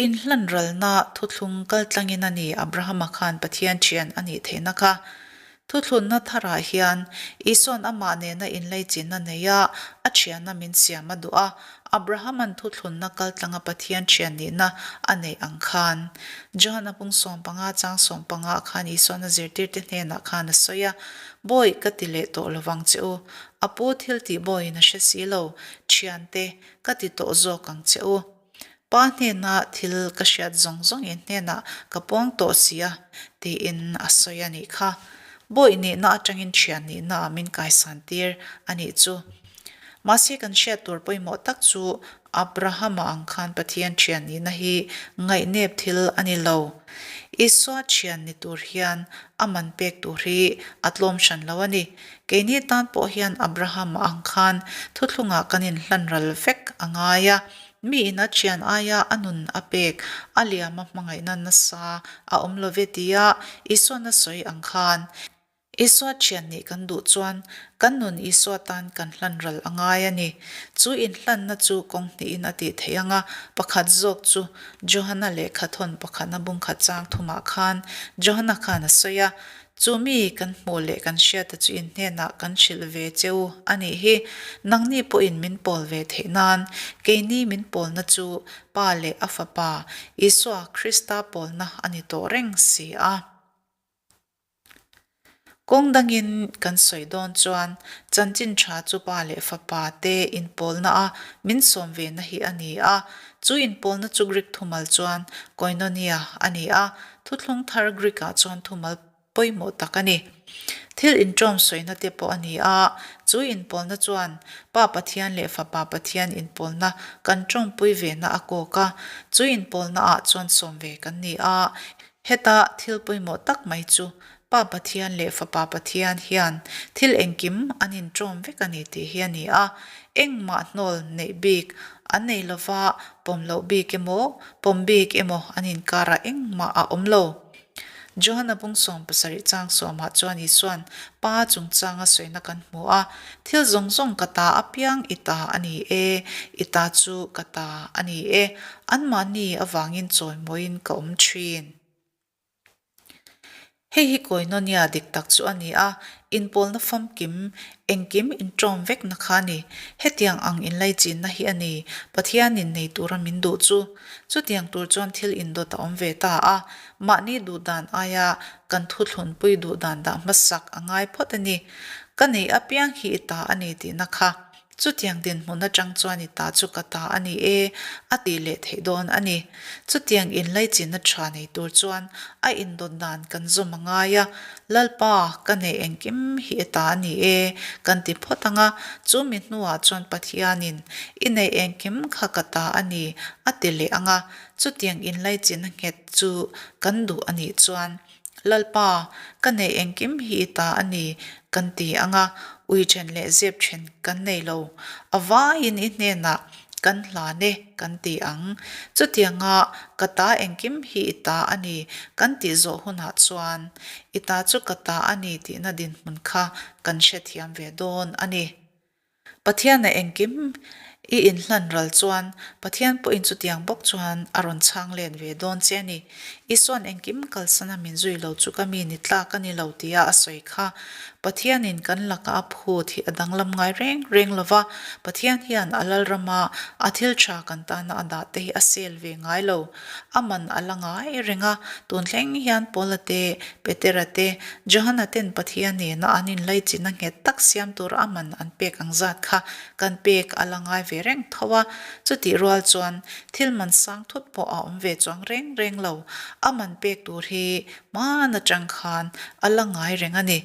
Inhlanralna thuthlung kaltlangin a ni Abrahama khan Pathian thian a nih theihna kha. Thuthlunna tharah hian Isua'n amah nena inleichinna neia a thianna min siam a duh a, Abrahama'n thuthlunna kaltlanga Pathian thian nihna a neih ang khan. Johana pung 15 chang 15 khan Isua'n a zirtirte hnenah khan a sawi a, Bawi ka ti leh tawh lovang che u. A pu thil tih bawiin a hre si lo, thiante ka ti tawh zawk ang che u. Pa hnena thil ka hriat zawng zawng in hnenah ka puang tawh si a, tiin a sawi a nih kha. Bawih nihna atangin thian nihna ah min kaisan tir a nih chu. Mahse kan hriat tur pawimawh tak chu Abrahama ang khan Pathian thian nihna hi ngaihnep thil a ni lo. Isua thian ni tur hian a man pek tur hi a tlawm hran lo a ni. Keini tan pawh hian Abrahama ang khan thuthlungah kan inhlan ral vek a ngai a. Miin a thian aia a nun a pek, a liam a hmangaihna nasa a awm lo ve tia Isua'n a sawi ang khan, Isua thian nih kan duh chuan kan nun Isua tan kan hlan ral a ngai a ni. Chu inhlanna chu kawng hnihin a tih theih ang a, pakhat zawk chu Johana lehkha thawn pakhatna bungkhat chang thumah khan Johana khan a sawi a, Chu mi kan hmuh leh kan hriata chu in hnenah kan hrilh ve che u a nih hi. Nangni pawhin min pawl ve theih nan, keini min pawlna chu Pa leh a Fapa, Isua Krista pawlna a ni tawh reng si a. Kawng dangin kan sawi dawn chuan chanchin tha chu Pa leh Fapa te inpawlna a min sawm ve na hi a ni a. Chu inpawlna chu Greek thumal chuan koinonia a ni a, Thuthlung thar Greek ah chuan thumal pawimawh tak a ni. Thil inṭawm sawina te pawh a ni a, chu inpawlna chuan Pa Pathian leh Fapa Pathian inpawlna kan ṭawmpui vena a kawk a, chu inpawlna ah chuan sawm ve kan ni a. Heta thil pawimawh tak mai chu Pa Pathian leh Fapa Pathian hian thil engkim an inṭawm vek a ni tih hi a ni a, engmah hnawl neih bik an nei lova pawm loh bik emaw, pawm bik emaw an inkarah engmah a awm lo. Johana bung 70 chang sawmah chuan Isua'n Pa chungchanga sawina kan hmu a, Thil zawng zawng ka ta apiang i ta a ni e, i ta chu ka ta a ni e, anmahni avangin chawimawiin ka awm thin. Hei hi Koinonia dik tak chu a ni a, inpawlna famkim, engkim inṭawm vekna kha a ni. Hetiang ang inlaichinna hi a ni Pathianin nei tura min duh chu. Chutiang tur chuan thil indawt a awm ve ta a, mahni duhdan aia kan thuthlunpui duhdan dah hmasak a ngai phawt a ni. Ka neih apiang hi i ta a ni tihna kha Chutiang dinhmun atang chuan i ta chu ka ta a ni e, a tih leh theih dawn a ni. Chutiang inlaichinna tha nei tur chuan a indawt dan kan zawm a ngai a, Lalpa, ka neih engkim hi i ta a ni e, kan ti phawt ang a, chu mi hnuah chuan Pathianin, I neih engkim kha ka ta a ni, a ti leh ang a, chutiang inlaichinna nghet chu kan duh a nih chuan Lalpa, ka neih engkim hi i ta a ni, kan ti ang a, ui then leh zep then kan nei lo. A vaiin i hnenah kan hlan e, kan ti ang. Chutianga ka ta engkim hi i ta a ni, kan tih zawh hunah chuan, i ta chu ka ta a ni tihna dinhmun kha kan hrethiam ve dawn a ni. Pathiana engkim i inhlan ral chuan Pathian pawhin chutiang bawk chuan a rawn chhang let ve dawn che a ni. Isua'n engkim kalsana min zui lo chu ka mi ni tlak a ni lo tia a sawi kha. Pathianin kan laka a phut hi a danglam ngai reng reng lo va, Pathian hian a lalrama a thil tha kan tana a dah te hi a sel ve ngai lo. A man a la ngai reng a, tun thleng hian Paula te, Petera te, Johana ten Pathian nena an inlaichinna nghet tak siam tur a man an pek ang zat kha kan pek a la ngai ve reng tho a. Chutih rual chuan thil man sang thut pawh a awm ve chuang reng reng lo. A man pek tur hi hman atang khan a la ngai reng a ni.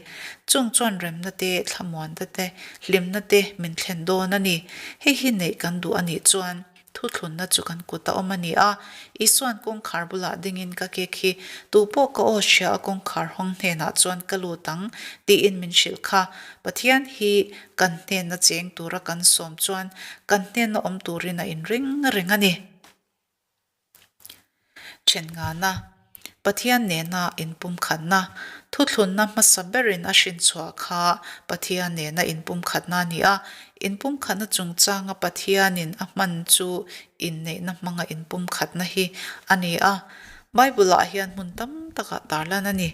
Chung chuan remna te, thlamuanna te, hlimna te min thlen dawn a ni. Hei hi neih kan duh a nih chuan. Thuthlunna chu kan kut a awm a ni a, Isua'n kawngkhar bulah dingin ka kek hi tupawh ka aw hria a kawngkhar hawng hnenah chuan ka lut ang tiin min hrilh kha. Pathian hi kan hnena cheng tura kan sawm chuan kan hnena awm turin a inring reng a ni. Then ngana, Pathian nena inpumkhatna, thuthlunna hmasa berin a hrinchhuah kha Pathian nena inpumkhatna a ni a. Inpumkhatna chungchanga Pathianin a hman chu inneihna hmanga inpumkhatna hi a ni a. Bible-ah hian hmun tam takah tarlan a ni.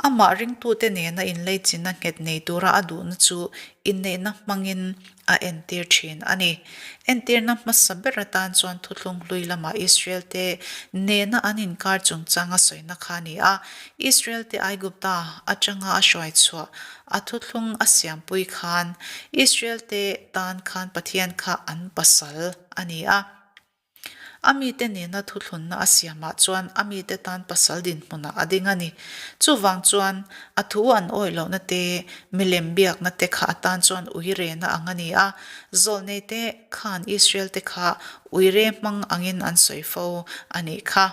Amah ringtute nena inleichina nghet nei tura a duhna chu inneihna hmangin a entir thin a ni. Entirna hmasa ber atan chuan Thuthlung hlui lama Israel-te nena an inkar chungchang a sawina kha a ni a. Israel-te Aigupta atanga a hruai chhuah a thuthlung a siampui khan Israel-te tan khan Pathian kha an pasal a ni a. A mite nena thuthlunna a siamah chuan a mite tan pasal dinhmunah a ding a ni. Chuvang chuan, a thu an awih lohna te, milem biakna te kha atan chuan uirena ang a ni a. Zawlneite khan Israel-te kha uire hmang angin an sawi fo a nih kha.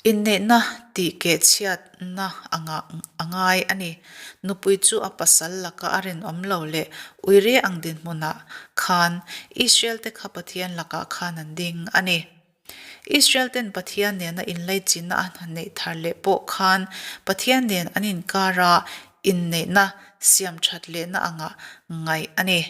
Inneihna tih keh chhiatna angah a ngai a ni. Nupui chu a pasal laka a rinawm lo leh uire ang dinhmunah khan Israel te kha Pathian lakah khan an ding a ni. Israel ten Pathian nena inlaichinna an han neih thar leh pawh khan Pathian nen an inkara inneihna siam that lehna angah ngaih a ni.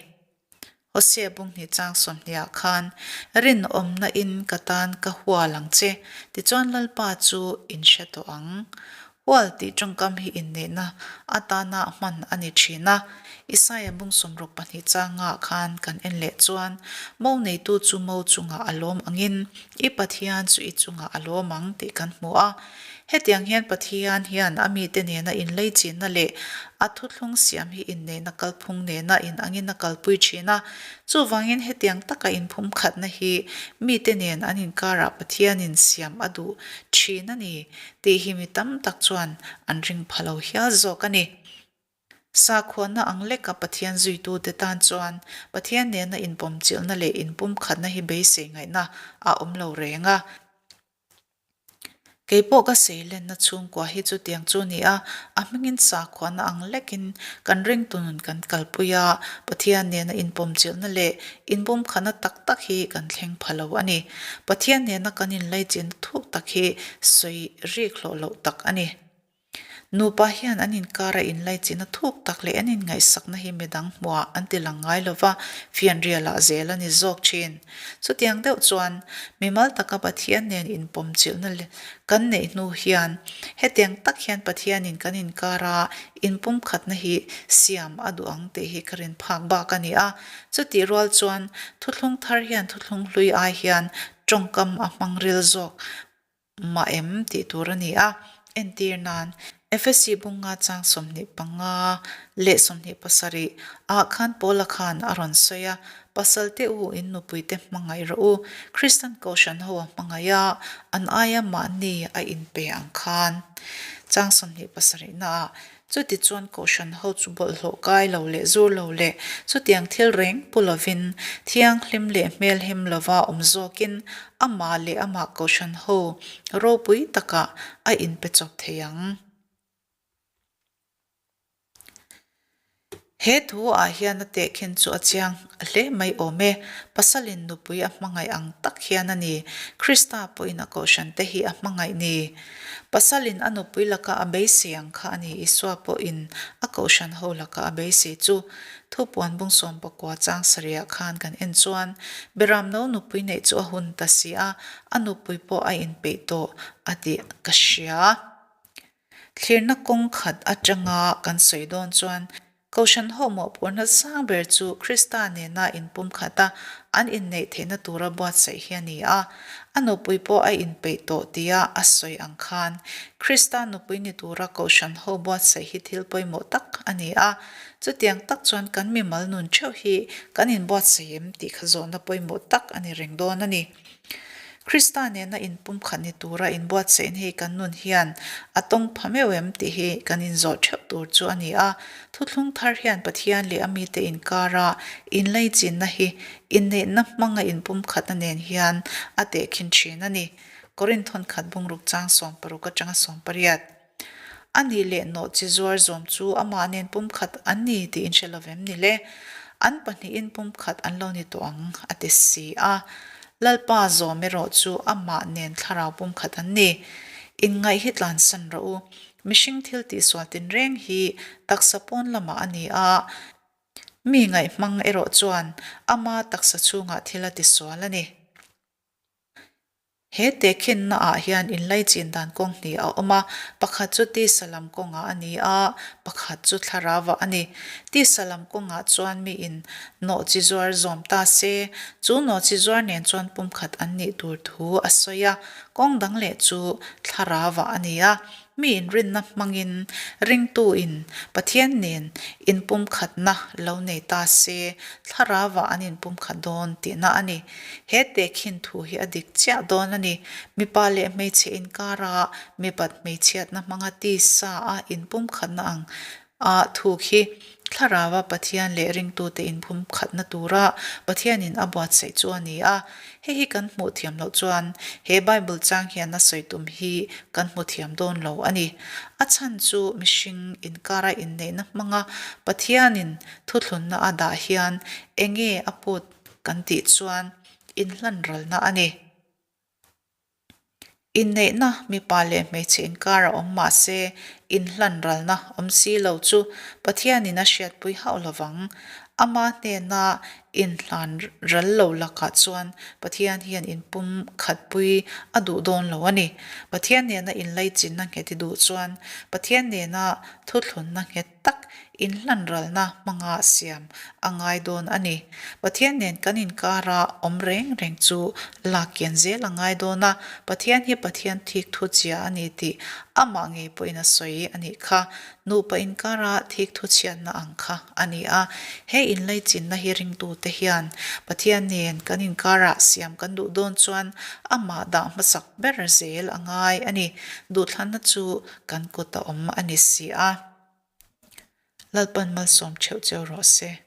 Hosea bunghnih chang sawmhniah khan, Rinawmna in ka tan ka hual ang che, tichuan Lalpa chu in hre tawh ang. Hual tih tawngkam hi inneihna atana hman a ni thin a. Isaia bung 62 changah khan kan en leh chuan, Mo neitu chu mo chungah a lawm angin, i Pathian chu i chungah a lawm ang tih kan hmu a. Hetiang hian Pathian hian a mite nena inleichinna leh a thuthlung siam hi inneihna kalphung nena inangin a kalpui thin a. Chuvangin hetiang taka inphumkhatna hi mite nen an inkarah Pathianin siam a duh thin a ni tih hi mi tam tak chuan an ring pha lo hial zawk a ni. Sakhuana ang leka Pathian zuitute tan chuan Pathian nena inpawmchilhna leh inpumkhatna hi beisei ngaihna a awm lo reng a. Kei pawh ka seilenna chhungkua hi chutiang chu a ni a, a hmingin sakhuana ang lekin kan ringtu nun kan kalpui a, Pathian nena inpawmchilhna leh inbumkhana tak tak hi kan thleng pha lo a ni. Pathian nena kan inlaichinna thuk tak hi sawi rik hlawh loh tak a ni. Nupa hian an inkara inlaichinna thuk tak leh an inngaihsakna hi midang hmuah an ti lang ngai lova, fianrialah zel a ni zawk thin. Chutiang deuh chuan, mimal taka Pathian nen inpawmchilhna kan neih hnu hian hetiang tak hian Pathianin kan inkara inpumkhatna hi siam a duh ang tih hi ka rin phak bak a ni a. Chutih rual chuan, thuthlung thar hian thuthlung hlui ai hian tawngkam a hmang ril zawk Mah em tih tur a ni a, entir nan Efesi bunga chang 25 leh 27 ah khan Paula khan a rawn sawi a, Pasal te u in nupui te hmangaih rawh u, Kristan Kohhran ho a hmangaih a, an aia mahni a inpe ang khan. Chang 27 na ah Chutichuan Kohhran ho chu bawlhhlawh kai lo leh zur lo leh chutiang thil reng pu lovin, thianghlim leh hmelhem lova awm zawkin amah leh amah Kohhran ho ropui takah a inpe chawp thei ang. He thu ah hian a tehkhin chu a chiang hle mai awm e. Pasalin nupui a hmangaih ang tak hian a ni. Krista pawhin a Kohhran te hi a hmangaih ni. Pasalin a nupui laka a beisei ang kha a ni, Isua pawhin a kohhran ho laka a beisei chu Thupuan bung 19 chang sarihah khan kan en chuan Beramno nupui neih chu a hun ta si a, a nupui pawh a inpeih tawh a tih ka hria. Thlirna kawng khat atanga kan sawi dawn chuan Kohhran ho mawhphurhna sang ber chu Krista nena inpumkhat a, an inneih theihna tura buatsaih hi a ni a. A nupui pawh a inpeih tawh tia a sawi ang khan, Krista nupui ni tura Kohhran ho buatsaih hi thil pawimawh tak a ni a. Chutiang tak chuan kan mimal nun theuh hi kan inbuatsaih em tih kha zawhna pawimawh tak a ni reng dawn a ni. Krista nena inpumkhat ni tura inbuatsaihna hi kan nun hian a tawng pha meuh em tih hi kan inzawh theuh tur chu a ni a. Thuthlung thar hian Pathian leh a mite inkara inlaichinna hi inneihna hmanga inpumkhatna nen hian a tehkhin thin a ni. Korinth thawnkhat bungruk chang 60 atanga 18. A nih leh nawh chi zuar zawm chu amah nen pumkhat an ni tih in hre lovem ni le? An pahnihin pumkhat an lo ni tawh ang, a ti si a. Lalpa zawm erawh chu amah nen thlarau pumkhat an ni. Inngaih hi tlansan rawh u. Mihring thil tihsual tinreng hi taksa pawn lamah a ni a, mi ngaihhmang erawh chuan ama taksa chhungah thil a tisual a ni. He tehkhinna ah hian inlaichin dan kawng hnih a awm a, pakhat chu tisa lam kawngah a ni a, pakhat chu thlarau ah a ni. Tisa lam kawngah chuan miin nawhchi zuar zawm ta se, chu nawhchi zuar nen chuan pumkhat an nih tur thu a sawi a, kawng dang leh chu thlarau ah a ni a. Mi inrinna hmangin ringtuin Pathian nen inpumkhatna lo nei ta se, thlarauah an inpumkhat dawn tihna a ni. He tehkhin thu hi a dik chiah dawn a ni. Mipa leh hmeichhe inkara mipat hmeichhiatna hmanga tisa a inpumkhatna ang a thuk hi Thlarauva Pathian leh ringtute inpumkhatna tura Pathianin a buatsaih chu a ni a. Hei hi kan hmuh thiam loh chuan he Bible chang hian a sawi tum hi kan hmu thiam dawn lo a ni. A chhan chu mihring inkara inneihna hmanga Pathianin thuthlunna a dah hian enge a put kan tih chuan inhlanralna a ni. Inneihna mipa leh hmeichhe inkar a awm mah se, inhlan ralna awm si lo chu Pathianin a hriatpui hauh lovang. Ama hnena inhlan ral lo lakah chuan Pathian hian inpum khatpui a duh dawn lo a ni. Pathian nena inlaichinna nghet i duh chuan Pathian nena thuthlunna nghet tak inhlanralna hmanga siam a ngai dawn a ni. Pathian nen kan inkara awm reng reng chu lak kian zel a ngai dawn a, Pathian hi Pathian thik thu chia a ni tih amah ngei pawhin a sawi a nih kha. Nupa inkara thik thu chhiatna ang kha a ni a. He inlaichinna hi ringtute hian Pathian nen kan inkara siam kan duh dawn chuan amah dah hmasak ber zel a ngai a ni. Duhthlanna chu Kan kut a awm a ni si a. Lalpan malsawm theuh cheu rawh se.